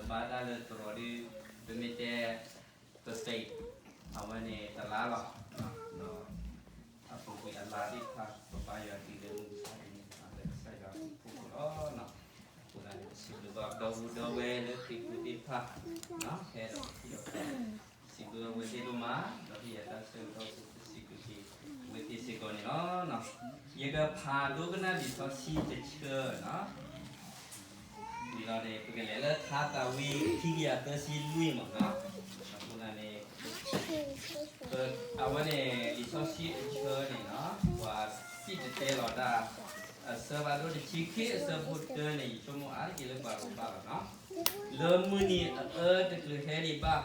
ဘၣ်တၢ်လၢတရီဒုး ပမ့ၢ်တဲ ပသ့ၣ် အဝဲန့ၣ်တလါလီၤ. ဒီးအပူၤကွံာ်အလါသ့ၣ်တဖၣ် ပဘါယွၤတုၤလၢမုၢ်မဆါတနံၤ လၢကစၢ်ယွၤအဘျုးအဖှိၣ်လီၤ. အဃိသတးန့ၣ် ပစံးဘျုးဘၣ်ဒီပုၢ်ဒီဝဲၢ်လၢသုးက့သ့ၣ်တဖၣ် ဟဲဒီးဟံးဒီး စံးဘျုးအဝဲသ့ၣ်ဒိၣ်မး ဒီးဟ့ၣ်ယၤတၢ်ဆၢကတီၢ်ဆူပစံးဘျုးက့ၤ အဝဲသ့ၣ်စ့ၢ်ကီးန့ၣ်လီၤ. ယကဖးဒိကနၣ်လံာ်စီဆှံတဆၢနီၤ ဝံၤလီၤန့ၣ် ပကလဲၤလၢထါသးဝံးခံကယၤသၢဆံလွံၢ်မးနီၤ. အဃိသတးန့ၣ် အဝဲန့ၣ် လံာ်စီဆှံအဆၢန့ၣ်နီၤ ပှၤစံၣ်တဲၤတဲလီၤတၢ် အဆၢဖးဒိၣ်တဆံခံ အဆၢဖိတၢန့ၣ် ယဆိကမိၣ်အါတက့ၢ်လၢပှၤကဘၣ်လီၤနီၤ. လၢမုၢ်နံၤအအၢတချုးဟဲဒံးဘၣ်,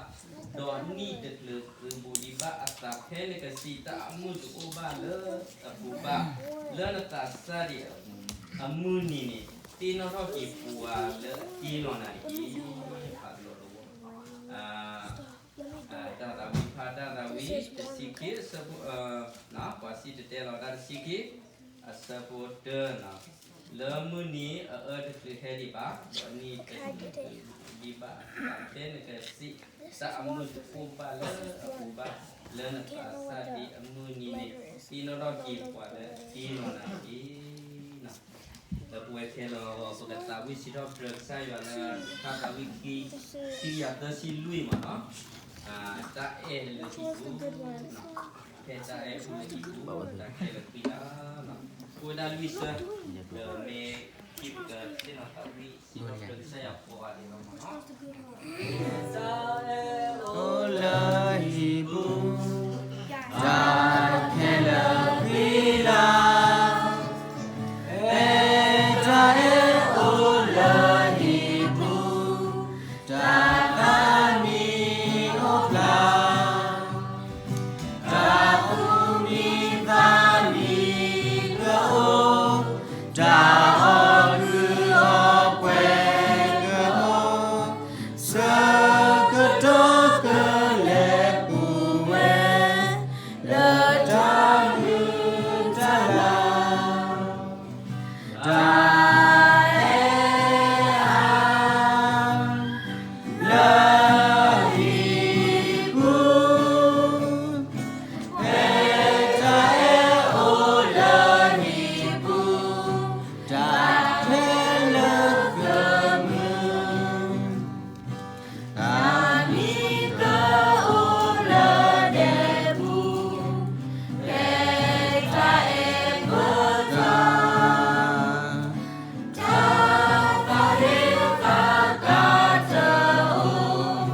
ဒီးနံၣ်တချုးသုးဘူးဒံးဘၣ်အသးဖဲနကစံးတၢ်အမုၢ်တအိၣ်ဘၣ်လၢအပူၤဘၣ်, လၢနသးစၢ်ဒံးအမုၢ်နံၤန့ၣ် သ့ၣ်နီၣ်ထီၣ်က့ၤပှၤလၢအတ့လီၤနၤတက့ၢ်. ဖးတလီၤတဝီ တၢ်သးဝံၣ်ဖး တၢ်သးဝံၣ်တဆံခံ အဆၢဖိ ပှၤစံၣ်တဲၤတဲလီၤတၢ်တဆံခံ အဆၢဖိတၢနီၤ, လၢမုၢ်နံၤအအၢတချုးဟဲဒံးဘၣ်, ဒီးနံၣ်တချုးသုးဘူးဒံးဘၣ်အသးဖဲနကစံးတၢ်အမုၢ်တအိၣ်ဘၣ်လၢအပူၤဘၣ်, လၢနသးစၢ်ဒံးအမုၢ်နံၤန့ၣ် သ့ၣ်နီၣ်ထီၣ်က့ၤပှၤလၢအတ့လီၤနၤတက့ၢ်. ဒီးပဝဲခဲလၢာ် ပကသးဝံၣ်စံးထီၣ်ပတြၢၤကစၢ်ယွၤလၢ ထါသးဝံၣ်ခံ ခံကယၤသၢဆံလွံၢ်မးနီၤ, တၢ်အဲၣ်လၢဟံၣ်ပူၤ, ဖဲတၢ်အဲၣ်အိၣ်လၢဟံၣ်ပူၤ တၢ်ခဲလၢာ်ဃံလၤလီၤ. အိၣ်ဝဲဒၣ်လွံၢ်ဆၢ, ဒီးမ့ၢ်ခံပကသ့ၣ်နီၣ်သးဝံၣ်စံးထီၣ်ပတြၢၤကစၢ်ယွၤကိးဂၤဒဲးလီၤမးနီၤ. တၢ်အဲၣ်အိၣ်လၢဟံၣ်ပူၤ, တၢ်ခဲလၢာ်ဃံလၤ, ဖဲတၢ်အဲၣ်အိၣ်လၢဟံၣ်ပူၤ, တၢ်သးမံအိၣ်ဖျါ, တၢ်သူၣ်မံသးမံကအိၣ်, တၢ်အီၣ်ကုၢ်အီၣ်ပှဲၤကအိၣ်, ဆၢကတီၢ်ကလဲၤပူၤဝဲ လၢတၢ်မုာ်တၢ်လၤ, တၢ်အဲၣ်အါ လၢဟံၣ်ပူၤ, ဖဲတၢ်အဲၣ်အိၣ်လၢဟံၣ်ပူၤ, တၢ်ခဲလၢာ်ကမုာ်, တၢ်မံကအိၣ်လၢဒဲပူၤ, ဖဲတၢ်အဲၣ်ပတၢ် တၢ်သးလ့သးကါတအိၣ်,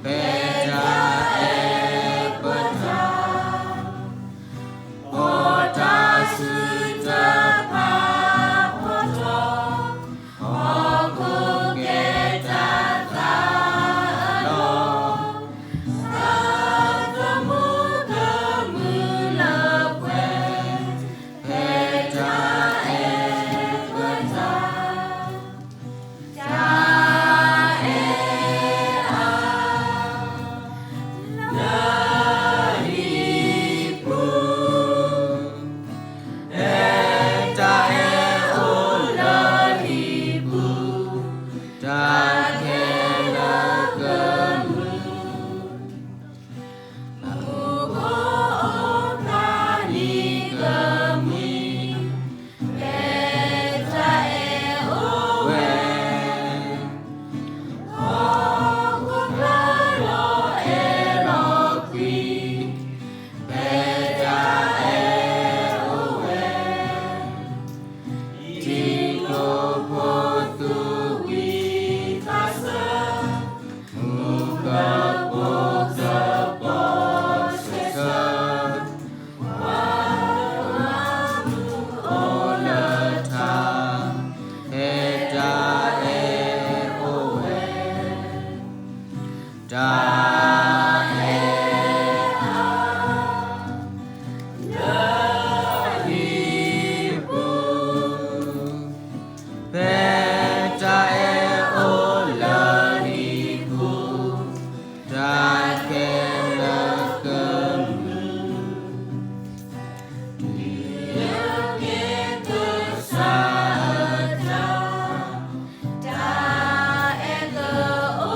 ဖဲတၢ်အဲၣ်ပတၢ်, ပီၣ်တၢ်စုတပာ်ဖီထီၣ်, ဟီၣ်ခိၣ်ကဲတၢ်သးအလီၢ်, သးသမူကမုာ်လၢပှဲၤ, ဖဲတၢ်အဲၣ်ပတၢ် တၢ်အဲၣ်အါ လၢဟံၣ်ပူၤ, ဖဲတၢ်အဲၣ်အိၣ်လၢဟံၣ်ပူၤ, တၢ်ခဲလၢာ်ကမုာ် မူခိၣ်အိၣ်ဖျါလံကမှံ, ဖဲတၢ်အဲၣ်အိၣ်ဝဲ, ဟီၣ်ခိၣ်ဖျါလီၤအဲၣ်လီၤကွံ, ဖဲတၢ်အဲၣ်အိၣ်ဝဲ ထံကျိဖိသူၣ်ဝံၤသးစၢ်, မူကပိာ်ကပီၤစၢၤစၢ်, ပှၤမၤမုာ်အိၣ်လၢထါ, ဖဲတၢ်အဲၣ်အိၣ်ဝဲ တၢ်အဲၣ်အါ လၢဟံၣ်ပူၤ, ဖဲတၢ်အဲၣ်အိၣ်လၢဟံၣ်ပူၤ, တၢ်ခဲလၢာ်ကမုာ် တုၤလၢက့ၤကစၢ်အတၢ်, တၢ်အဲၣ်ကအိၣ်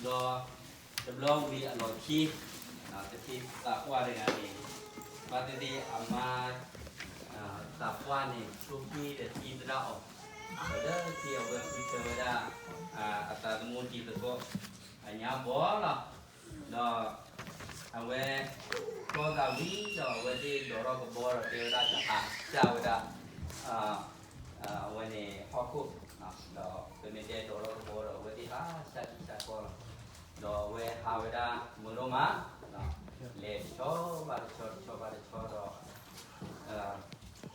ဒီးတဘျီဝံၤအလီၢ်ခံ, တထံသးပှၢ်တဂၤန့ၣ်, ဘၣ်သ့ၣ်သ့ၣ်အမါ သးပှၢ်န့ၣ် ဆိက့ဒီးသံသဒၣ်အီၤ, ဒီးလၢခံအဝဲဃုထၢဝဲဒၣ် အသးသမူတံၤသကိး အညါဘီလီၤ. ဒီးအဝဲ ဖျီသးဝံၤဒီးအဝဲသ့ၣ်ဒိးထီၣ်ကဘီဒီးတဲဝဲဒၣ်တဟးစၢ်ဝဲဒၣ် အဝဲန့ၣ်ဟီၣ်ခိၣ်, ဒီးပမ့ၢ်တဲဒိးထီၣ်ကဘီဒီးအဝဲသ့ၣ်ဟးစၢ်ထံစၢ်ကီၢ်လီၤ. ဒီးအဝဲဟးဝဲဒၣ်မုၢ်ဒိၣ်မး, လဲၤတဆီဘၣ်တဆီ တဆီဘၣ်တဆီ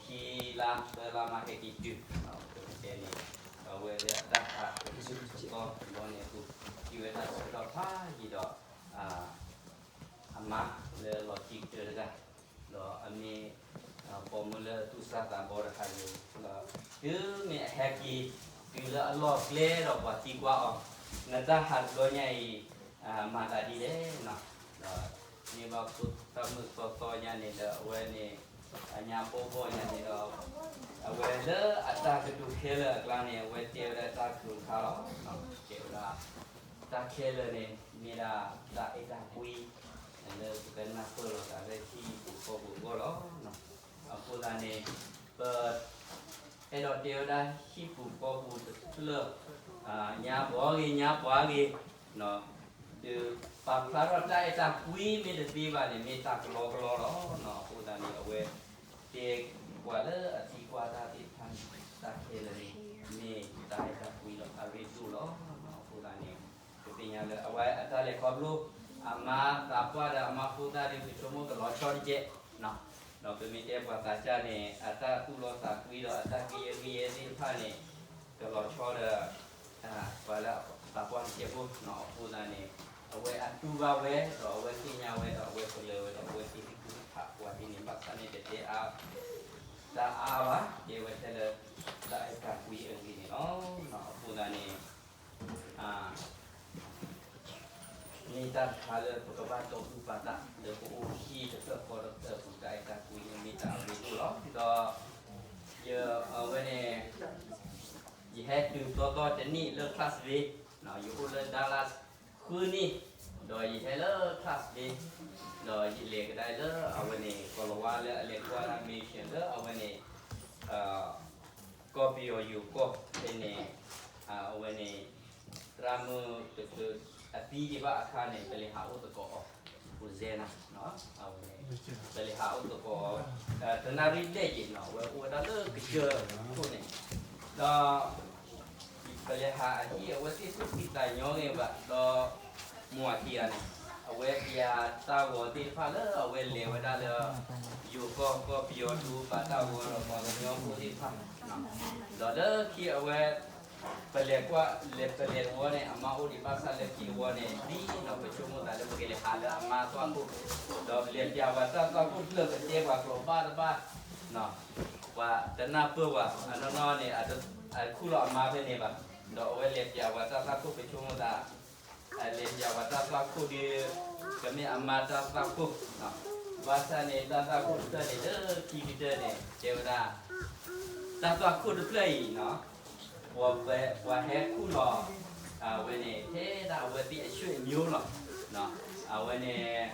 ဒီး ခံလါသၢလါမးဟဲက့ၤတုၤ, ပမ့ၢ်တဲန့ၣ် ဒီးအဝဲလၢအတၢ်ဟးကစီၣ်ကစီၣ်ကီၢ်တဘျီန့ၣ်အပူၤ ဟံးဝဲတၢ်ဆၢကတီၢ်ဖးယံာ်ဒီး အမါလၢလီၤတံၢ်ကတၢၢ်တဂၤ, ဒီးအမ့ၢ်ပိာ်မုၣ်လၢအသူၣ်စၢ်သးဘီတဂၤအံၤ, ဒီးတုၤမ့ၢ်အဟဲက့ၤတုၤလၢအလီၢ်ကျဲဒီးပှၤသံကွၢ်အီၤ, နတၢ်ဟးတဘျီညါအံၤ မၤသးဒ်လဲၣ်, ဒီးန့ၢ်ဘၣ်ဖိသၣ်မုၣ်သီသီညါန့ၣ်ဒီးအဝဲန့ၣ် အညါဘီဘီညါန့ၣ်ဒီး အဝဲလၢအတၢ်ကတိၤခဲလၢာ်အကျါန့ၣ် အဝဲတဲဝဲဒၣ်တၢ်ကတိၤတခါလီၤ. တဲဝဲဒၣ် တၢ်ခဲလၢာ်န့ၣ် မ့ၢ်ဒၣ်တၢ်အဲၣ်တၢ်ကွံ လၢပကနၢ်ပၢၢ်လိာ်သးလၢဟံၣ်ပူၤဃီပူၤအဂီၢ်လီၤ. အဃိသတးန့ၣ် ပအဲၣ်ဒိးတဲဝဲဒၣ်ဟံၣ်ပူၤဃီပူၤတဖျၢၣ်, ညါပှၤဂ့ၤ ညါပှၤဂ့ၤ, ဒီးပာ်ဖျါထီၣ်တၢ်အဲၣ်တၢ်ကွံမ့ၢ်တသ့ဘၣ်န့ၣ် မ့ၢ်တၢ်ကလီကလီလီၤ. အဃိသတးန့ၣ် အဝဲတဲပှၤလၢအသံကွၢ်တၢ်သ့ၣ်တဖၣ်န့ၣ် တၢ်ခဲလၢာ်န့ၣ် မ့ၢ်တၢ်အဲၣ်တၢ်ကွံလီၤ အရ့ဒိၣ်လီၤ. အဃိသတးန့ၣ် ပသ့ၣ်ညါလၢအဝဲအတၢ်လဲၤခီဖျိ အမါသးပှၢ်ဒီးအမါဖိသၣ်ဒီး ပဆိကမိၣ်ကလီၤဆီတကဲး, ဒီးပမ့ၢ်တဲပှၤသးစၢ်န့ၣ် အတၢ်သူၣ်လီသးကွံဒီးအတၢ်ကယဲၢ်ကယဲၢ်သ့ၣ်တဖၣ်န့ၣ် ကလီၤဆီဒီး ပှၤလၢသးပှၢ်တကဲးဖိ, အဃိသတးန့ၣ် အဝဲအတူၢ်ဘၣ်ဝဲ ဒီးအဝဲသ့ၣ်ညါဝဲ ဒီးအဝဲပလၢၢ်ဝဲ ဒီးအဝဲသ့ၣ်ကသ့ၣ်ကဖးပှၤဒ်န့ၣ် ဘၣ်ဆၣ်န့ၣ် တတဲအါ တၢ်အါဘၣ်, တဲဝဲထဲလၢ တၢ်အဲၣ်တၢ်ကွံအဂ့ၢ်န့ၣ်လီၤ. အဃိသတးန့ၣ် မ့ၢ်တၢ်တခါလၢပကဘၣ်တီအုၣ်ပာ်သး လၢပအိၣ်ဟံၣ်တဖျၢၣ်ဃီတဖျၢၣ်အပူၤ တၢ်အဲၣ်တၢ်ကွံန့ၣ် မ့ၢ်တၢ်အရ့ဒိၣ်လီၤ. ဒီး ယ အဝဲန့ၣ် ယဟဲတုၤသီသီတနံၣ်လၢ Clarksville, ယအိၣ်လၢ Dallas ဃုနံၣ်, ဒီးယဟဲလၢ Clarksville, ဒီးယလဲၤကဒါလၢအဝဲန့ၣ် ကီၢ်လၤဝါလၢအလဲၤကွၢ်တၢ် mission လၢအဝဲန့ၣ် ကီၢ်ပယီၤယိၤကီၢ်ဖဲန့ၣ်, အဝဲန့ၣ် သရၣ်မုၣ်တဖျၢၣ်အသံဒံးဘၣ်အခါန့ၣ် ပလဲၤဟးအိၣ်သကိးအီၤ, ပူၤစဲနၤ, အဝဲန့ၣ် ပလဲၤဟးအိၣ်သကိးအီၤ တနၣ်ရံၣ်ဘျဲၣ်ယံၤနီၤ, အဝဲအိၣ်ဝဲဒၣ်လၢကစၢၢ်ခိၣ်န့ၣ်, ဒီး ပလဲၤဟးအဟံၣ် အဝဲသ့ၣ်သူၣ်ဖှံသးညီဂ့ၤဘၣ်, ဒီးမိၢ်အခံဂၤန့ၣ် အဝဲပျးတၢ်ဂီၤသ့ၣ်တဖၣ်လၢအဝဲလဲၤဝဲဒၣ်လၢ ယိၤကီၢ် ကီၢ်ပယီၤဒူ ပာ်တၢ်ဂီၤဒီးပှၤကညီဖိသ့ၣ်တဖၣ်, ဒီးလၢခံအဝဲ ပလဲၤကွၢ် လဲၤ ပလဲၤတဝီန့ၣ် အမါအိၣ်ဒံးဘၣ်ဆၣ်လၢခံတဝီန့ၣ် ဒ်နီၤ ပဆိကမိၣ်သးလၢပကလဲၤဟးလၢအမါသွၣ်ခိၣ်, ဒီးပလဲၤပျးပှၤတၢ်သွၣ်ခိၣ်တဖျၢၣ် ပတဲပှၤကျိာ်ဘၣ်တဘၣ် ပှၤတနၢ်ပၢၢ်ဝဲ အနီၢ်နီၢ်န့ၣ် အတခူၣ်လီၤအမါဖဲန့ၣ်ဘၣ်, ဒီးအဝဲလဲၤပျးပှၤတၢ်သွၣ်ခိၣ် ပဆိကမိၣ်သး အလဲၤပျးပှၤတၢ်သွၣ်ခိၣ်ဒီး ကမ့ၢ်အမါတၢ်သွၣ်ခိၣ်, ဘၣ်ဆၣ်န့ၣ် တၢ်သွၣ်ခိၣ်တဖျၢၣ်န့ၣ် လၢခံကတၢၢ်န့ၣ် တဲဝဲဒၣ် တၢ်သွၣ်ခိၣ်တဖျၢၣ်အံၤနီၤ ပှၤဟဲခူၣ်လီၤ အဝဲန့ၣ် ထဲဒၣ်အဝဲသ့ၣ်အဆွေမျိုးလီၤ, အဝဲန့ၣ်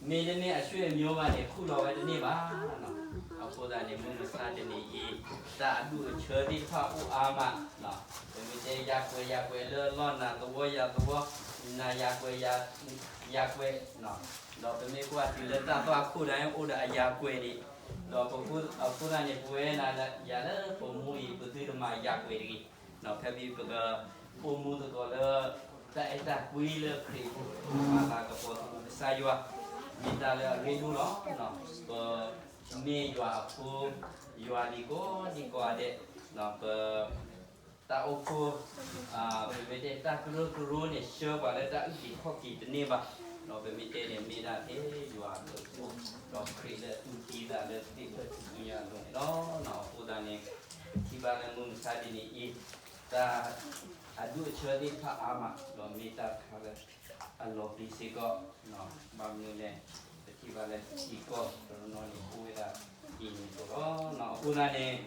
မ့တမ့ၢ်အဆွေမျိုး ဘၣ်န့ၣ် ခူၣ်လီၤဝဲတန့ၢ်ဘၣ်. အဃိသတးန့ၣ် မုၢ်မဆါတနံၤအံၤ တၢ်အဒူၣ်အဆၢသ့ၣ်တဖၣ်အိၣ်အါမး, ပမ့ၢ်တဲယၤကွဲးယၤကွဲးလၢလီၢ်နၤသဝီယၤသဝီ, နၤယၤကွဲးယၤကွဲး, ဒီးပမ့ၢ်ကွၢ်တုၤလၢတၢ်သွၣ်ခိၣ်ဒၣ်အိၣ်ဒီးအယၤကွဲးန့ၣ်, ဒီးအဃိသတးန့ၣ် ပဝဲနၤယၤလၢပမူအံၤ ပသုတမၤယၤကွဲးတဂ့ၤ, ဖဲဖဲပကအိၣ်မူသကိးလၢ တၢ်အဲၣ်တၢ်ကွံလၢခရံာ်ပူၤ, မၤလၤကပီၤသကိးကစၢ်ယွၤ, မ့ၢ်တၢ်လၢအရ့ဒိၣ်လီၤ. ပမ့ၢ်ယွၤအဖိ, ယွၤလံၤကိးဒံကိးဂၤဒဲး, ပ တၢ်အိၣ်ဖှိၣ်, ပမ့ၢ်တဲတၢ်ကရၢကရိန့ၣ် ဆှၢပှၤလၢတၢ်အုၣ်က့ၤခီၣ်က့ၤတန့ၢ်ဘၣ်, ဒီးပမ့ၢ်တဲန့ၣ် မ့ၢ်ဒၣ်ထဲယွၤအဘျုးအဖှိၣ်, ဒီးခရံာ်လၢအသူၣ်ကံၢ်သးလၢသ့ၣ်ဖျၢၣ်ထူၣ်စုညါအလိၤန့ၣ်လီၤ. အဃိသတးန့ၣ် ပထံၣ်ဘၣ်လၢမုၢ်မဆါတနံၤအံၤ, တၢ်အဒူၣ်အဆၢသ့ၣ်တဖၣ်အါမး, ဒီးမ့ၢ်တၢ်တခါလၢ အလီၤပျံၤစ့ၢ်ကီး, ဘၣ်မနုၤလဲၣ်, ပထံၣ်ဘၣ်လၢထံကီၢ်တနီၤနီၤန့ၣ် အိၣ်ဝဲဒၣ်ဒ်န့ၣ်အသိးလီၤ. အဃိသတးန့ၣ်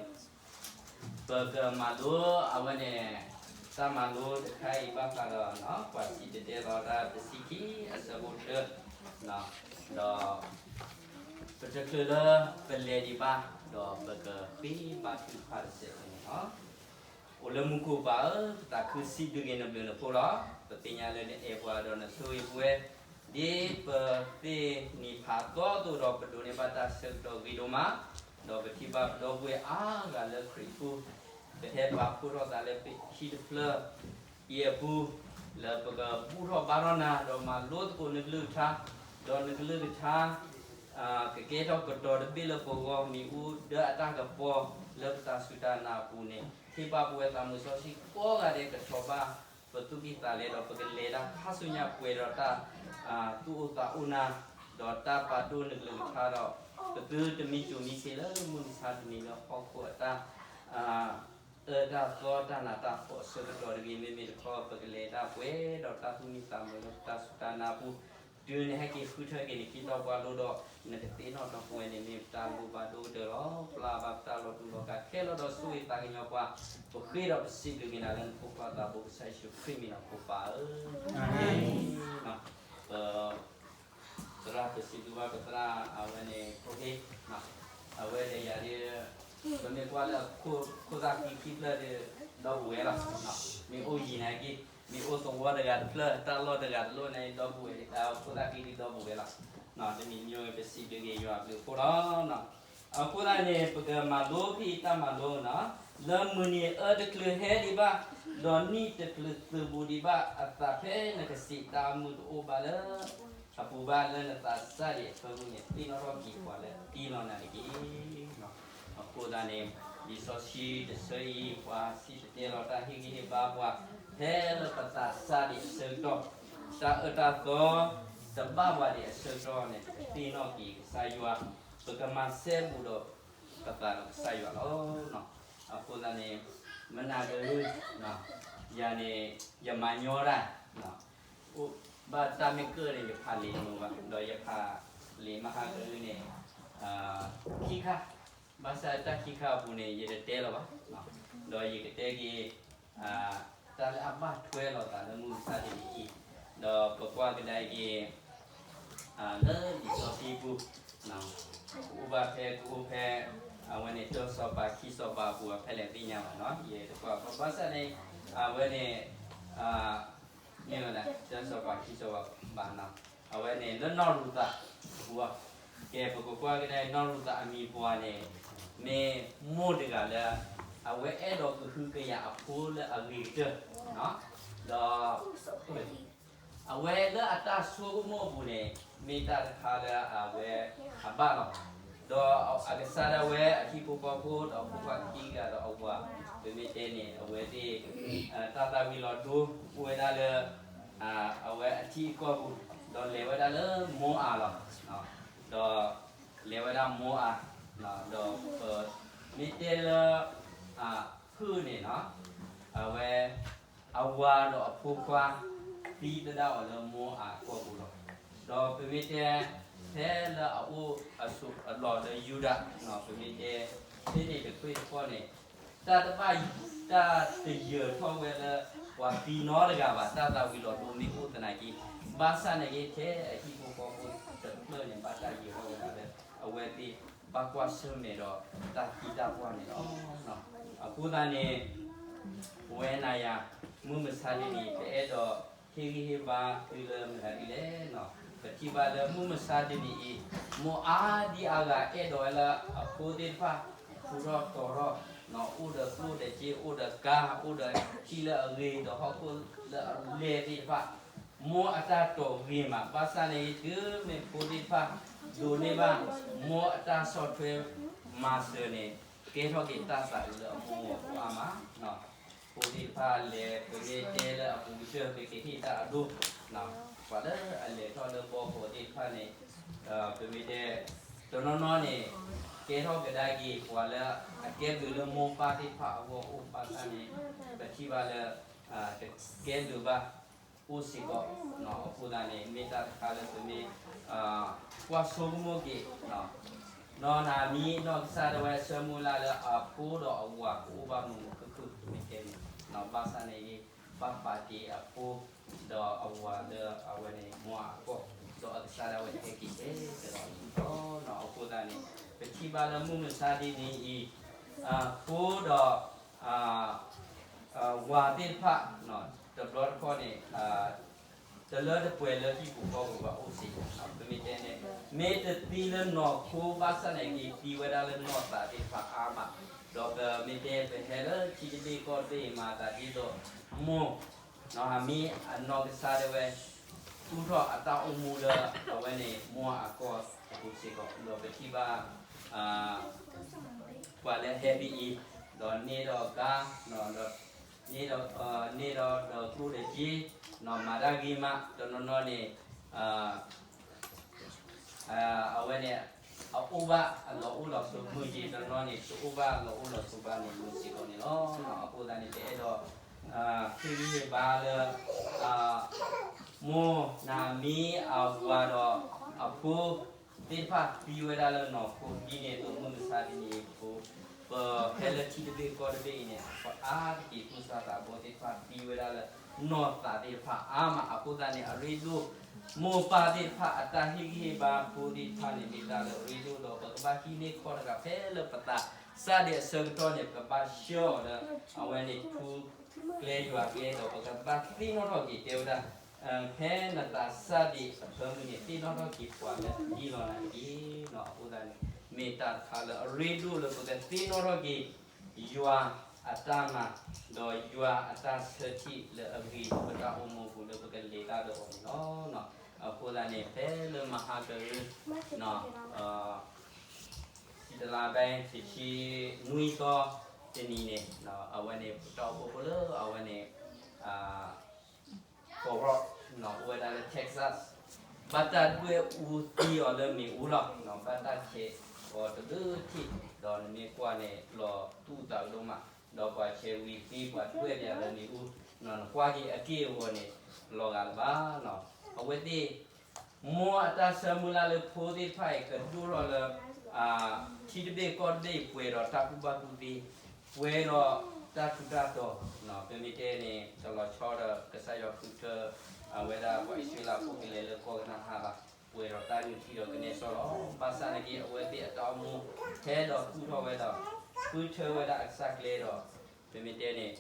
ပကမၤလိအဝဲန့ၣ် တၢ်မၤလိတခါအံၤဘၣ်ဃးဒီး ပှၤစံၣ်တဲၤတဲလီၤတၢ်တဆံခံအဆၢဖိတၢ, ဒီးပတချုးလၢပလဲၤဒံးဘၣ်, ဒီးပကဃ့ဘါထုကဖၣ်တစဲးဖိန့ၣ်လီၤ. အိၣ်လၢမူခိၣ်ပၢ်ဧၢ, ပသးခုစံးဘျုးက့ၤနဘျုးနဖှိၣ်လီၤ. ပသ့ၣ်ညါလၢနအဲၣ်ပှၤဒီးနဆိၣ်ဂ့ၤပဝဲ, ဒ်ပသ့ၣ်နီၣ်ဖးသီအသိးဒီး ပဒိးန့ၢ်ဘၣ်တၢ်ဆၢကတီၢ်ဂ့ၤဒိၣ်မး, ဒီးပထံၣ်ဘၣ်ပဒီပုၢ်ဝဲၢ်အါဂၤလၢခရံာ်ပူၤ, ပဟဲပာ်ဖှိၣ်ထီၣ်သးလၢပဟံၣ်တဖျၢၣ်အံၤအပူၤ, လၢပကဘူၣ်ထီၣ်ဘါထီၣ်နၤ ဒီးမၤလိသကိးနကလုၢ်ကထါ, ဒီးနကလုၢ်ကထါ ကကဲထီၣ်ကတီၤတဘ့ၣ်လၢပဂီၢ် မ့ၣ်အူဒၢအတၢ်ကပီၤလၢပတၢ်စူၢ်တၢ်နာ်အပူၤန့ၣ်, ဟ့ၣ်ပာ်ပဝဲသးမုၢ်စီဆှံကိးဂၤဒဲး ကထီၣ်ဘၣ်ပသူၣ်ကံၢ်သးလဲဒီး ပကလဲၤတၢ်ခါဆူညါပှဲၤဒီးတၢ် သူၣ်အိၣ်သးအိၣ်နၤ, ဒီးတၢ်ပာ်ဒိၣ်နကလုၢ်ကထါဒီး ပသုတမံစူၣ်မံဆ့းလၢမုၢ်မဆါတနံၤလၢဟီၣ်ခိၣ်အတၢ် အၢတၢ်သီတၢ်နးတၢ်ဖှီၣ်အဆၢကတီၢ်တဂ့ၤ, မ့မ့ၢ်တခီ ပကလဲၤတၢ်ပှဲၤဒီးတၢ်သူၣ်မံသးမုာ်လၢပတၢ်စူၢ်တၢ်နာ်အပူၤ, တုၤနဟဲက့ၤဃုထၢက့ၤနခံတီပှၤလိဒီး နကသ့ၣ်နီၣ်ထီၣ်ပဝဲန့ၣ် မ့ၢ်ပတၢ်လိၣ်ဘၣ်ဒိၣ်ကတၢၢ်လီၤ. ပျၢ်ဘၣ်ပတၢ်လီၤတူာ်လီၤကာ်ခဲလၢာ်ဒီးဆိၣ်ဂ့ၤသးကညီၤပှၤ, ပဃ့ဒီးပစံးဘျုးက့ၤနၤလၢနဖိခွါသးဘိကစၢ်ယ့ၣ်ၡူးခရံာ်မံၤလီၤ ဖိခွါဧၢ, အၤမ့ၣ်. သရၣ်ပစံးဘျုးဘၣ်ပသရၣ်အဝဲန့ၣ် ဖိဟ့ၣ်, အဝဲဒီးယၤဒ် ပမ့ၢ်ကွၢ်လၢအခိၣ်သၣ်ဃံခံဖျၢၣ်ဒီး ဒီပုၢ်ဝဲၢ်လီၤ. မ့ၢ်အိၣ်ယံၤနာ်က့, မ့ၢ်အိၣ်သဝီတဂၤတဖျၢၣ် တၢ်လီၢ်တဂၤတလီၢ်န့ၣ် ဒီပုၢ်ဝဲၢ် ခိၣ်သၣ်ဃံဒ်ဒီပုၢ်ဝဲၢ်လီၤ. တမံၤမံၤပစံးဘျုးက့ၤယွၤအဘျုးအဖှိၣ်လီၤ. အဃိသတးန့ၣ် ပကမၤလိဖဲအံၤတၢ်မၤလိန့ၣ်, လၢမုၢ်နံၤအအၢတချုးဟဲဒံးဘၣ်, ဒီးနံၣ်တချုးသုးဘူးဒံးဘၣ်အသးဖဲနကစံးတၢ်မုၢ်တအိၣ်ဘၣ်လၢ အပူၤဘၣ်လၢနသးစၢ်ဒံးအဖၢမုၢ်န့ၣ် သ့ၣ်နီၣ်ထီၣ်က့ၤပှၤလၢအတ့လီၤနၤတက့ၢ်. အဃိသတးန့ၣ် လံာ်စီဆှံတဆၢအံၤ ပှၤစံၣ်တဲၤတဲလီၤတၢ်ဟ့ၣ်ဂံၢ်ဟ့ၣ်ဘါပှၤ ဖဲလၢပသးစၢ်ဒံးအဆၢကတီၢ်, တၢ်အၢတၢ်သီ တဘၣ်ပှၤဒံးအဆၢကတီၢ်န့ၣ် ပသ့ၣ်နီၣ်က့ၤကစၢ်ယွၤ, ပကမၤစဲဘူးဒီးပသးဒီးကစၢ်ယွၤလီၤ. အဃိသတးန့ၣ် မနၤကလုၢ် ယၤန့ၣ် ယမၤညီတၢ် ဘၣ်တၢ်မ့ၢ်ကၢၣ်န့ၣ် ယဖးလံာ်တမုာ်ဘၣ်, ဒီးယဖးလံာ်မဟါကလုၢ်န့ၣ် ခံခါ, ဘၣ်ဆၣ်တၢ်ခံခါအပူၤန့ၣ် ယတတဲလၢၤဘၣ်, ဒီးယကတဲက့ၤ တၢ်လၢအဘၣ်ထွဲလိာ်သးလၢမုၢ်မဆါတနံၤအံၤ, ဒီးပကွၢ်ကဒါက့ၤ လၢလံာ်စီဆှံပူၤ, ကအိၣ်ဘၣ်ဖဲကအိၣ်ဖဲ အဝဲန့ၣ် တၢစီၤပၤခံစီၤပၤအပူၤ အဖဲလဲၣ်သ့ၣ်ညါဘၣ်နီၤ, ယတကွၢ်ဘၣ်ဆၣ်န့ၣ် အဝဲန့ၣ် မ့ၢ်ဝဲဒၣ် တၢစီၤပၤခံစီၤပၤဘၣ်နီၤ, အဝဲန့ၣ်လၢနီၢ်ရူၤသးအပူၤ, ကဲ ပကကွၢ်ကဒါနီၢ်ရူၤသးအမံၤပှၢ်န့ၣ် မ့ၢ်မိၢ်တဂၤလၢ အဝဲအဲၣ်ဒိးကဟုကယာ်အဖိလၢအဂ့ၤကတၢၢ်, ဒီး အဝဲလၢအတၢ်ဆိကမိၣ်အပူၤန့ၣ် မ့ၢ်တၢ်တခါလၢအဝဲအဘၣ်လီၤ. ဒီးအကစၢ်ဒၣ်ဝဲအဟံၣ်ဖိဃီဖိဒီးအဖိခွါခံဂၤဒီးအဝၤ ပမ့ၢ်တဲန့ၣ် အဝဲသ့ၣ် တၢ်သၣ်ဝံၤလီၤဒိအိၣ်ဝဲဒၣ်လၢ အဝဲအထံအကီၢ်ပူၤ, ဒီးလဲၤဝဲဒၣ်လၢမိအၤလီၤ. ဒီးလဲၤဝဲဒၣ်မိအၤ, ဒီးပမ့ၢ်တဲလၢ ဖုၣ်န့ၣ်နီၤ, အဝဲ အဝၤဒီးအဖိခွါ သံသဒၣ်အီၤလၢမိအၤအကီၢ်ပူၤလီၤ. ဒီးပမ့ၢ်တဲ ဖဲလၢအအိၣ်အဆိးအလီၢ်လၢယူဒၤ, ပမ့ၢ်တဲ ဖဲန့ၣ်တခွ့ၣ်တဃီၣ်န့ၣ် တၢ်တဘၣ် တၢ်တယၢၤထီၣ်ဝဲလၢ ပှၤသံနီတဂၤဘၣ်, တၢ်သၣ်ဝံၤလီၤဒိမ့ၢ်အိၣ်သနာ်က့, ဘၣ်ဆၣ်န့ၣ်က့ ထဲအဟံၣ်ဖိဃီဖိတဖျၢၣ်န့ၣ် ဘၣ်တၢ်ယၢၤထီၣ်ဝဲဒၣ်လၢ အဝဲသ့ၣ်ဘၣ်ကွၢ်ဆၢၣ်မဲာ်ဒီးတၢ်သံတၢ်ပှၢ်န့ၣ်လီၤ. အဃိသတးန့ၣ် ပဝဲနၤယၤ မုၢ်မဆါတနံၤ ပအဲၣ်ဒိးဟ့ၣ်ဂံၢ်ဟ့ၣ်ဘါသုလၢမတၤဒ်လဲၣ်နီၤ, ပထံၣ်ဘၣ်လၢမုၢ်မဆါတနံၤအံၤ မိၢ်အါဒံအါဂၤအဲၣ်ဒိးဝဲလၢအဖိသ့ၣ်တဖၣ် ထူးထီၣ်တီၤထီၣ်, အိၣ်ဒီးကျိၣ်ဒီးစ့ အိၣ်ဒီးကါ အိၣ်ဒီးထံလၢအဂ့ၤဒီးဟီၣ်ခိၣ်လၢအလဲၢ်သ့ၣ်တဖၣ်, မိၢ်အတၢ်တိာ်ဂ့ၤမး, ဘၣ်ဆၣ်န့ၣ် တုၤမ့ၢ်ဖိသ့ၣ်တဖၣ် ဒိးန့ၢ်ဘၣ် မိၢ်အတၢ်ဆီၣ်ထွဲမၤစၢၤန့ၣ် ကဲထီၣ်က့ၤတၢ်သးအုးလၢအမိၢ်အဂီၢ်အါမး. ဖိသ့ၣ်တဖၣ်လဲၤ ပမ့ၢ်တဲလၢအပူၤကတၢၢ် ပကဟ့ၣ်တၢ်အဒိ, ပှၤလၢအလဲၤထီၣ်လၢဘီကီၢ်သ့ၣ်တဖၣ်န့ၣ် ပမ့ၢ်တဲ တနီၤနီၤန့ၣ် ကဲထီၣ်ကဒါက့ၤ ပှၤလၢအကဲဘျုးလၢမိၢ်ပၢ်သ့ၣ်တဖၣ်အဂီၢ်အိၣ်ဘၣ်ဆၣ်န့ၣ် ပထံၣ်ဘၣ်လၢ တကဲဘျုးဘၣ် အိၣ်စ့ၢ်ကီး, အဃိသတးန့ၣ် မ့ၢ်တၢ်တခါလၢပမ့ၢ် ကွၢ်ဆိကမိၣ်က့ၤ နီၢ်နၤမံ နီၢ်ကစၢ်ဒၣ်ဝဲဆၢမုၢ်လၢ်လၢအဖိဒီးအဝၤကအိၣ်ဘၣ်မုာ်မုာ်ခုၣ်ခုၣ်မ့ၢ်ကဲန့ၣ်, ဘၣ်ဆၣ်န့ၣ်ဂ့ၤ ဘၣ်ပာ်တ့ၢ်အဖိ ဒီးအဝၤလၢအဝဲန့ၣ် မိၢ်အကီၢ်, ဒီးအကစၢ်ဒၣ်ဝဲဟဲက့ၤတဲကဒီးလီၤ. အဃိသတးန့ၣ် ပထံၣ်ဘၣ်လၢမုၢ်မဆါဒ်န့ၣ်အံၤ ဖိဒီး ဝၤသ့ၣ်တဖၣ် တဘျီတခီၣ်န့ၣ် တလၢတပှဲၤလၢဟံၣ်ပူၤဃီပူၤဘၣ်အိၣ်စ့ၢ်ကီး, ပမ့ၢ်တဲန့ၣ် မ့ၢ်တသံလၢနီၢ်ခိဘၣ်ဆၣ်န့ၣ်ဂ့ၤ သံဝဲဒၣ်လၢနီၢ်သးသ့ၣ်တဖၣ်အါမး, ဒီးပမ့ၢ်တဲပဟဲလၢထံတဘ့ၣ်ကီၢ်တဘ့ၣ်အံၤမၤသးဒ်သိး မိၢ် အမံၤအနီၢ်ကစၢ်ဒၣ်ဝဲ သူၣ်ထီၣ်အတၢ်အိၣ်မူလၢအဝဲန့ၣ် မိၢ်အကီၢ်အပူၤစ့ၢ်ကီး, ဒီးပထံၣ်ဘၣ် ပှၤလၢဟဲဒ်အံၤ, ဒီးန့ၢ်ဒီးကါ, ဒီး န့ၢ်ဒီး န့ၢ်ဒီးဒီးကျိၣ်ဒီးစ့, မၤတၢ်ဂ့ၤမးတနီၤနီၤန့ၣ် အဝဲန့ၣ် အအိၣ်ဘၣ်အလီၢ်အိၣ်လီၢ်ဆိး မုၢ်က့ၤတနီၤန့ၣ် တအိၣ်ဘၣ်အလီၢ်အိၣ်လီၢ်ဆိးဘၣ်န့ၣ် မုၢ်စ့ၢ်ကီးန့ၣ်လီၤ. အဃိသတးန့ၣ် ပအဲၣ်ဒိး ဟ့ၣ်ဂံၢ်ဟ့ၣ်ဘါလၢ မိၢ်နၤမံၤအဝၤဒီးအဖိ သ့ၣ်တဖၣ်သံဝဲဒၣ်လၢနီၢ်ခိဒ်န့ၣ်အသိး မုၢ်မဆါတနံၤအံၤအဃိ ပဟဲလၢထံတဘ့ၣ်ကီၢ်တဘ့ၣ်အံၤန့ၣ် ပအါတက့ၢ်သူၣ်စၢ်သးဘီသ့ၣ်တဖၣ်သံဝဲဒၣ်လၢနီၢ်သးသ့ၣ်တဖၣ်အါမး. အဃိသတးန့ၣ် အရ့ဒိၣ် မိၢ်ပၢ်သ့ၣ်တဖၣ်အတၢ်ဟ့ၣ်ဂံၢ်ဟ့ၣ်ဘါဖိသ့ၣ်တဖၣ်န့ၣ် မ့ၢ်တၢ်လၢအရ့ဒိၣ်ဒီး ပကဘၣ်ဟံးန့ၢ်ခီတဂၤဖဲလၢပသးစၢ်ဒၣ်အဆၢကတီၢ်န့ၣ် ပကဘၣ်ဆှၢအီၤလၢ အဝဲန့ၣ် ထူကျဲယွၤကျဲဒီး ပကဘၣ်သ့ၣ်နီၣ်ထီၣ်က့ၤတဲဝဲဒၣ် ဖဲနသးစၢ်ဒၣ်အဖၢမုၢ်န့ၣ် သ့ၣ်နီၣ်ထီၣ်က့ၤပှၤလၢအဒ်လီၤနၤတက့ၢ်. အဃိသတးန့ၣ် မ့ၢ်တၢ်တခါလၢအရ့ဒိၣ်လၢပကသ့ၣ်နီၣ်ထီၣ်က့ၤ ယွၤအတၢ်မၤ ဒီးယွၤအတၢ်ဆၢထံၣ်လၢအဂ့ၤလၢပတၢ်အိၣ်မူပူၤလၢပကလဲၤတၢ်ဒီးအီၤန့ၣ်လီၤ. အဃိသတးန့ၣ် ဖဲလၢမဟါကရၢ တလါဘဲ တဆံနွံသီတနံၤန့ၣ် အဝဲန့ၣ် ပတၢ်အိၣ်ဖှိၣ်ဖိလၢအဝဲန့ၣ် ကီၢ်ရီၣ် အိၣ်ဝဲဒၣ်လၢ Texas ဘၣ်တၢ်ဒွဲၣ်အူသံအီၤလၢမ့ၣ်အူလီၤ. ဘၣ်တၢ်ဆဲးအီၤတဘျုးထံၣ် ဒီးနမ့ၢ်ကွၢ်န့ၣ် လီၤသူၣ်အုးသးအုးဒိၣ်မး, ဒီးပှၤဆဲးဝံၤသံပှၤဒွဲၣ်ပၠးလၢမ့ၣ်အူ, နကွၢ်က့ၤအက့ၢ်အဂီၤန့ၣ် လီၤဂာ်လၢၤဘၣ်. အဝဲသ့ၣ် မိၢ်အတၢ်ဆၢမုၢ်လၢ်လၢဖိသ့ၣ်တဖၣ်အံၤ ကဒိၣ်ထီၣ်လၢ ထံတဘ့ၣ်ကီၢ်တဘ့ၣ် ပှဲၤဒီးတၢ်ကူၣ်ဘၣ်ကူၣ်သ့, ပှဲၤဒီးတၢ်ထူးတၢ်တီၤ, ပမ့ၢ်တဲန့ၣ် တလီၤဆီဒီးကစၢ်ယွၤဃုထၢ အဝဲဒၣ်ပှၤအံၣ်စရ့လးဖိကလဲၤလၢကီၢ်ကနၤအၣ်ဘၣ်, ပှဲၤဒီးတၢ်နုၢ်ထံဒီးကနဲစီလီၤ. ဘၣ်ဆၣ်နာ်က့ အဝဲသ့ၣ်အတၢ်အိၣ်မူ ဟဲဒီးသူၣ်ထီၣ်ဝဲဒီး ဃုထၢဝဲဒၣ်အကစၢ်ကျဲဒီး ပမ့ၢ်တဲန့ၣ်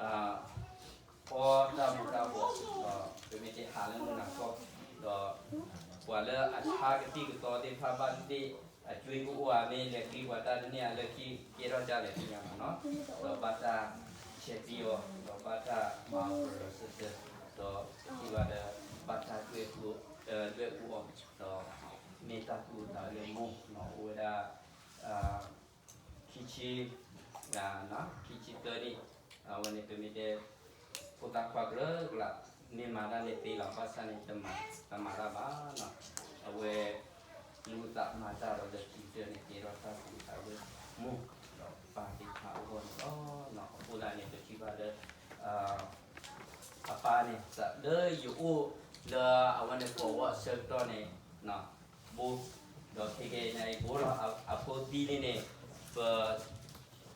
အီတၢ်မူၤတၢ်ဘှီး, ဒီးပမ့ၢ်တဲဟးလၢမုၢ်နၤခီ, ဒီးပှၤလၢအဆါကသံၣ်ကသီသ့ၣ်တဖၣ်ဘၣ်သ့ၣ် အကွ့ကအိၣ်ဧါ မ့ၢ်လဲၤဃ့ပှၤတၢ်တန့ၢ်ဧါ လၢခံကဲထီၣ်ဒ်လဲၣ်သ့ၣ်ညါဘၣ်နီၤ, ဒီးဘၣ်တၢ်ဆဲးသံအီၤ, ဒီးဘၣ်တၢ်မၤအီၤပရၢၢ်စၢၤစၢၤ, ဒီးထံၣ်ဘၣ်ဒီး ဘၣ်တၢ်ဒွဲၣ်အူအီၤ, ဒီးမ့ၢ်တၢ်သူၣ်အုးသးအုးလၢမိၢ်နီၤ အိၣ်ဝဲဒၣ် ခံဆံ, ခံဆံသၢနံၣ်, အဝဲန့ၣ် ပမ့ၢ်တဲ ဖိသၣ်ခွါကရၢကရၢ, မ့ၢ်မၤတၢ်န့ၣ်သ့လီၤ, ဘၣ်ဆၣ်န့ၣ် တမၤတၢ်ဘၣ်နီၤ, အဝဲ လူၤသးမၤတၢ်ဒီးလၢခံကတၢၢ်န့ၣ် ကဲထီၣ်တၢ်သူၣ်အုးသးအုးလၢမိၢ်ဒီးပၢ်သ့ၣ်တဖၣ်အဂီၢ်န့ၣ်လီၤ. အဃိသတးန့ၣ် ပထံၣ်ဘၣ်လၢ အပၢ်န့ၣ် လၢယအိၣ်လၢအဝဲန့ၣ် ကီၢ်ဝီအဆၢကတီၢ်န့ၣ် ဘိ, ဒီးခဲကနံၣ်အံၤ ဘိလီၤအဖိသံန့ၣ်န့ၣ် ပ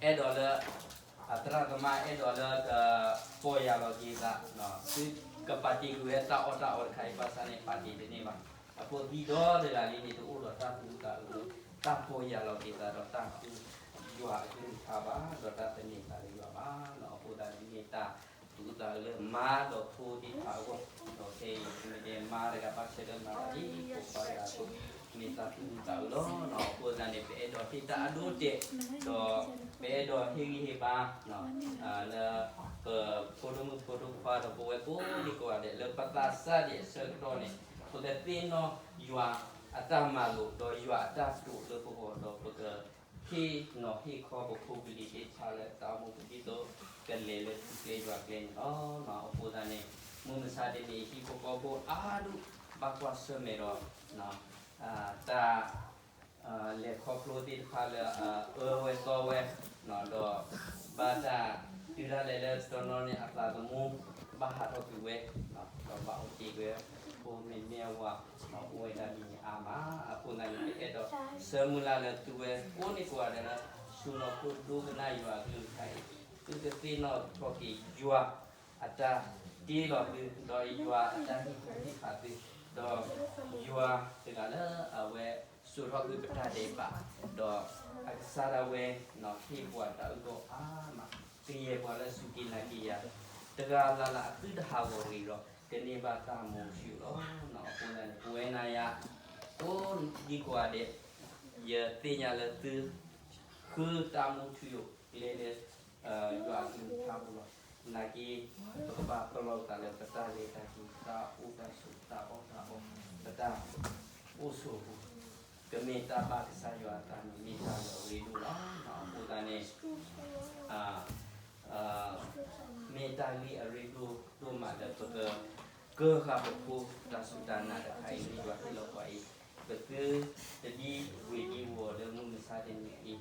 အဲၣ်ဒိးလၢ အသရၣ်သမါအဲၣ်ဒိးလၢကပီၢ်ယၢ်လီၤက့ၤသး, သုကပာ်တ့ၢ်ကွံာ်ဝဲတၢ်အီၣ်တၢ်အီတခါအံၤ ဘၣ်ဆၣ်န့ၣ် ပာ်တ့ၢ်တန့ၢ်ဘၣ်. အဖိသံဒီတဂၤလံန့ၣ် တအိၣ်ဒီးတၢ်သူၣ်အုးသးအုးလၢ တၢ်ပီၢ်ယၢ်လီၤက့ၤသးဒီးတၢ်ဃုယွၤအကလုၢ်ကထါဘၣ်, ဒီးတၢ်သန့ၤသးလၢယွၤဘၣ်. အဃိသတးန့ၣ် မ့ၢ်တၢ်သူၣ်အုးသးအုးလၢမါဒီးဖိသ့ၣ်တဖၣ်အဂီၢ်, ဒီးခဲအံၤ မ့ၢ်တဲမါတဂၤဘၣ်ဆၢထၢၣ်မၤသးဒ်သိးပၢ်တဂၤအသိး, မ့ၢ်တၢ်သူၣ်အုးသးအုးလီၤ. အဃိသတးန့ၣ် ပအဲၣ်ဒိးဟ့ၣ်တၢ်အဒိအတဲာ်, ဒီးပအဲၣ်ဒိးဟ့ၣ်ဂံၢ်ဟ့ၣ်ဘါ လၢ ပဖိဒိၣ်မုၣ်ဖိဒိၣ်ခွါဒီးပဝဲကိးဒံကိးဂၤဒဲး လၢပသးစၢ်ဒၣ်အဆၢကတီၢ်န့ၣ် ပကသ့ၣ်နီၣ်ယွၤအတၢ်မၤလိာ် ဒီးယွၤအတၢ်တိာ်လၢပဂီၢ် ဒီးပက ဟ့ၣ်နီၤဟ့ၣ်ခီပဖိပလံၤသ့ၣ်တဖၣ်လၢတၢ်အိၣ်မူပူၤဒ်သိး ကလဲၤလၢထူကျဲယွၤကျဲန့ၣ်လီၤ. အဃိသတးန့ၣ် မုၢ်မဆါတနံၤ ဟံၣ်ဖိဃီဖိအါဒူၣ် ဘၣ်ကွၢ်ဆၢၣ်မဲာ်ဒီး တၢ် လဲၤခီဖျိသ့ၣ်တဖၣ်လၢ အၢဝဲသီဝဲ ဒီး ဘၣ်တၢ်တုၤဒၣ်လဲာ်လၢတနီၤန့ၣ် အသးသမူ ဘၣ်ဟးထီၣ်ကွံာ်ဝဲ ဒီးဘၣ်အိၣ်တ့ၢ်ဝဲ ဖိမ့ၢ်မ့ၢ်အဝၤ အိၣ်ဝဲဒၣ်ဒ်န့ၣ်အါမး. အဃိသတးန့ၣ် ပအဲၣ်ဒိးဆၢမုၢ်လၢ်လၢသုဝဲကိးဒံကိးဂၤဒဲးလၢ ဆူၣ်လီၤခိၣ်ဒိကနၣ်ယွၤအကလုၢ်ကထါအံၤ သုကသ့ၣ်နီၣ်ထီၣ်က့ၤယွၤအတၢ်တ့လီၤသု, ဒီးယွၤအတၢ်ဟ့ၣ်ကူၣ်ဟ့ၣ်ဖးသု, ဒီးယွၤတဂၤလၢအဝဲစိာ်ထီၣ်သုပတၢ်ဒဲးဘး, ဒီးအကစၢ်ဒၣ်ဝဲ ဟ့ၣ်ပှၤတၢ်အုၣ်ကီၤအါမး, ကယဲၢ်ပှၤလၢအစူၢ်က့ၤနာ်က့ၤယၤ, တဂၤလၢ်လၢ်အသုတဟးဂီၤဂ့ၤဒီး ကန့ၢ်ဘၣ်တၢ်မူထူယိာ်လီၤ. အဃိသတးန့ၣ် ပဝဲနၤယၤ ကိးဒံကိးဂၤဒဲး ယသ့ၣ်ညါလၢသု ဃုတၢ်မူထူယိာ်ကျဲလၢ ယွၤအကလုၢ်ကထါပူၤလီၤ. နာ်က့ ပကဘၣ်ပလီၢ်သးလၢပတၢ်လဲၤတၢ်က့ၤ ပတၢ်အိၣ်တၢ်ဆိး ပတၢ်အီၣ်တၢ်အီ ပတၢ်အိၣ်ဆိးအပူၤ ကမ့ၢ်တၢ်ဘၣ်ကစၢ်ယွၤအသးန့ၣ် မ့ၢ်တၢ်လၢအရ့ဒိၣ်လီၤ. အဃိသတးန့ၣ် မ့ၢ်တၢ်ဂ့ၢ်အရ့ဒိၣ်ဒိၣ်မးလၢပက ကၢဃာ်ပဖိတၢ်စူၢ်တၢ်နာ်တခါအံၤလၢယွၤဟ့ၣ်လီၤပှၤအံၤ, ပသုတဒံဝ့ၤဒံဝီၤလၢမုၢ်မဆါတနံၤအံ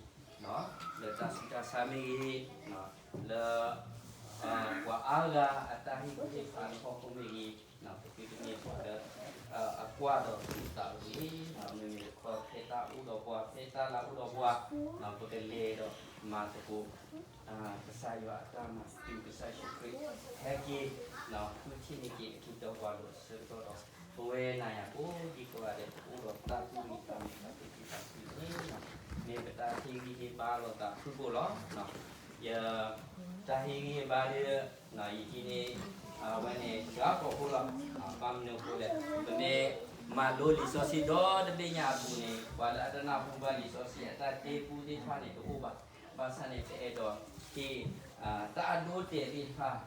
ၤ, လၢတၢ်ဆူးတၢ်ဆါမ့ၢ်ဂ့ၤ, လၢ ပှၤအါဂၤအတၢ်ဟ့ၣ်ကူၣ်ဟ့ၣ်ဖးလၢဟီၣ်ခိၣ်မ့ၢ်ဂ့ၤ, ပသုတမ့ၢ်ပှၤလၢ အကွၢ်ဒီးသူၣ်သးဝံၤ, မ့မ့ၢ်တခီဖဲတၢ်အိၣ်ဒီးပှၤ ဖဲတၢ်လၢအိၣ်ဒီးပှၤ, ပကလဲၤဒီးမၤသကိး ကစၢ်ယွၤအတၢ်မၤ တုၤကစၢ်ယ့ၣ်ၡူးခရံာ်ဟဲက့ၤ, ဃုထံၣ်န့ၢ်က့ၤအခံတီပှၤလိၤအဆၢကတီၢ်ဒီး ပဝဲနၤယၤကိးဒံကိးဂၤဒဲး ပအိၣ်ဒီးတၢ်ကူၣ်ဂံၢ်သးမုာ်သးဖှံသ့ၣ်တဖၣ်န့ၣ် မ့ၢ်ပတၢ်ဟ့ၣ်ဂံၢ်ဟ့ၣ်ဘါလိာ်သးဖုၣ်ကိာ်လီၤ. ယ တၢ်ဟ့ၣ်ဂံၢ်ဟ့ၣ်ဘါဒီး ယဟံးန့ၢ် အဝဲန့ၣ် စှၤကိာ်ဖိလီၤ. ဘၣ်မနုၤအဃိလဲၣ်, ပမ့ၢ်မၤလိလံာ်စီဆှံဒီတဘ့ၣ်ညါအပူၤန့ၣ် ပှၤလၢအတနၢ်ဟူဘၣ်လံာ်စီဆှံအတၢ်တဲပူသ့ၣ်တဖၣ်န့ၣ် တအိၣ်ဘၣ်. ဘၣ်ဆၣ်န့ၣ် ပအဲၣ်ဒိးဟ့ၣ် တၢ်အဒိအတဲာ်သ့ၣ်တဖၣ်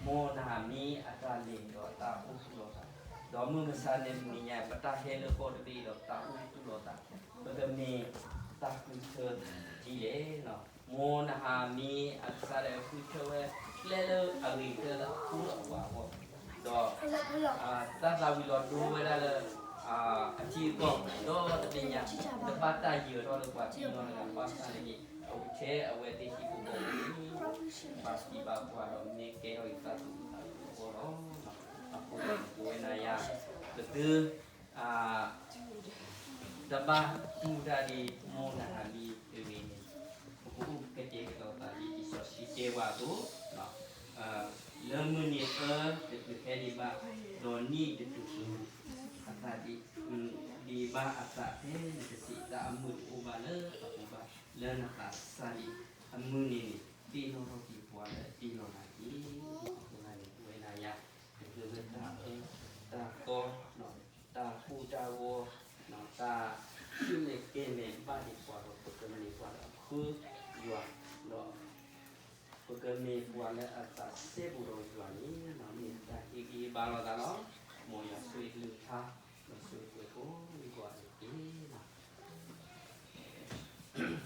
မ်နဟးမံအတၢ်လဲၤဒီးတၢ်အိၣ်သူၣ်လီၤသး, ဒီးမုၢ်မဆါတနံၤညါ ပတၢ်ဟဲလၢကီၢ်တဘ့ၣ်ဒီးတၢ်အိၣ်သူၣ်လီၤသး, ပကမ့ၢ်တၢ်ဃုထၢဒ်လဲၣ်. မ်နဟးမံအကစၢ်ဒၣ်ဝဲဃုထၢဝဲ ကျဲလၢအဂ့ၤကတၢၢ်လၢအဃိလၢအဝၤအဂီၢ်, ဒီး တၢ်သးဝံၤလီၤဒိဝဲဒၣ်လၢ အထံအကီၢ် ဒီတဘ့ၣ်ညါ တဘၣ်တၢ်ယၢၤထီၣ်လၢပှၤတံၢ်နီၢ်တဂၤ ဘၣ်ဆၣ်န့ၣ် အဝဲထဲအဝဲသ့ၣ်ဟံၣ်ဖိဃီဖိန့ၣ် ဘၣ်သံဘၣ်ပှၢ်ဒီးမ့ၢ်ကဲထီၣ်က့ၤသးသူၣ်သးဂီၤလီၤ. အဃိသတးန့ၣ် ပဝဲနၤယၤ ပသု တဘၣ်တူၢ်တၢ်ဒ် မ်နဟးမံတဂ့ၤန့ၣ် ပကအိၣ်ကတဲာ်ကတီၤသးဒ်လံာ်စီဆှံတဲဝဲအသိး, လၢမုၢ်နံၤအၢတတုၤဖဲဒံးဘၣ်, ဒီးနံၣ်တတုၤဖဲ အသးဒံး, ဒံးဘၣ်အသးဖဲနကစံးတၢ်အမုာ်တအိၣ်ဘၣ်လၢအပူၤဘၣ်, လၢနသးစၢ်ဒံးအမုၢ်နံၤန့ၣ် သ့ၣ်နီၣ်ထီၣ်က့ၤပှၤလၢအတ့လီၤနၤတက့ၢ်. အဃိသတးန့ၣ် ပဝဲနၤယၤ တချုးလၢတၢ်အၢ တၢ်သီ တၢ်ဟူးတၢ်ဂီၤ တၢ်ဆူၣ်မဲာ်ကဲၤမဲာ်ဘၣ်ဒံးပှၤဒီး ပကမ့ၢ်ပှၤလၢအဃုယွၤ ဒီး ပကမ့ၢ်ပှၤလၢအသးစဲဘူးဒီးယွၤန့ၣ် မ့ၢ်တၢ်ဟ့ၣ်ဂံၢ်ဟ့ၣ်ဘါလိာ်သးလီၤ. မ်ယွၤဆိၣ်ဂ့ၤကလုၢ်ကထါ ဒီးဆိၣ်ဂ့ၤပှၤကိးဂၤဒဲးတက့ၢ်.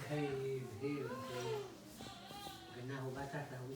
ခဲအံၤ ကနၢ်ဟူဘၣ်တၢ်သးဝံၣ်